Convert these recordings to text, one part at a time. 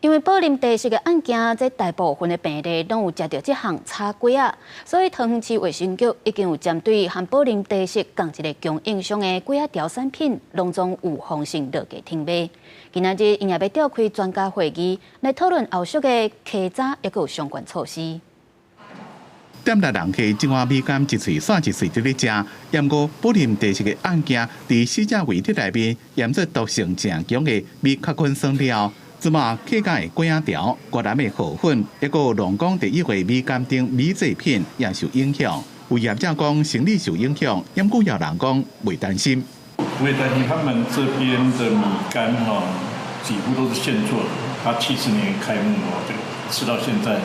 因為寶林茶室的案件，這大部分的病例攏有食著這項炒粿仔，所以桃園市衛生局已經有針對和寶林茶室仝一个供應商的粿仔條產品，攏總有防線落架停賣。今仔日𪜶也欲召開專家會議來討論後續的稽查，抑閣有相關措施。店內人客這碗米乾一喙煞一喙佇咧食，毋過寶林茶室的案件，佇死者遺體內面驗出毒性誠強的米殼菌酸了。這馬客家的粿仔條、越南的河粉，抑閣龍崗第一匯米干等米製品也受影響。有業者講生理受影響，毋過有人講袂擔心。不會擔心，他們這邊的米乾哈，幾乎都是現做的。他70年開幕哦，就吃到現在，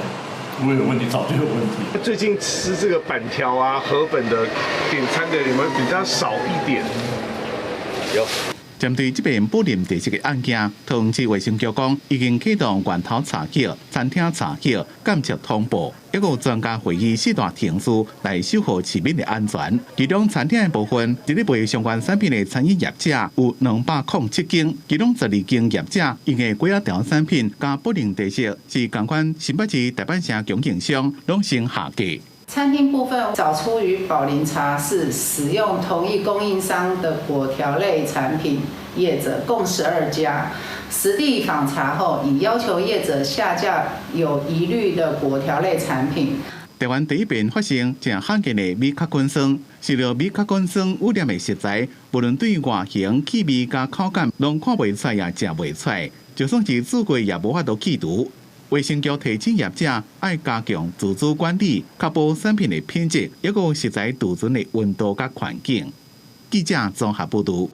不會有問題，早就有問題。最近吃這個板條啊、河粉的點餐的，有沒有比較少一點？有。針對這遍寶林茶室的案件，桃園市衛生局講已經啟動源頭查核、餐廳查核、監測通報，抑閣有專家會議四大程序來守護市民的安全。其中餐廳的部分，佇咧賣相關產品的餐飲業者有207間，其中12間業者𪜶的粿仔條產品佮寶林茶室是仝款新北市大阪城供應商，攏先下架。餐廳部分找出與寶林茶室使用同一供應商的粿條類產品業者共12家，實地訪查後，已要求業者下架有疑慮的粿條類產品。台灣第一遍發生誠罕見的米殼菌酸，受著米殼菌酸污染的食材，無論對外形、氣味佮口感，攏看袂出來，也食袂出來，就算是煮過也無法度去除。衛生局提醒業者愛加強自主管理，確保產品的品質，抑閣食材儲存的溫度佮環境。記者綜合報導。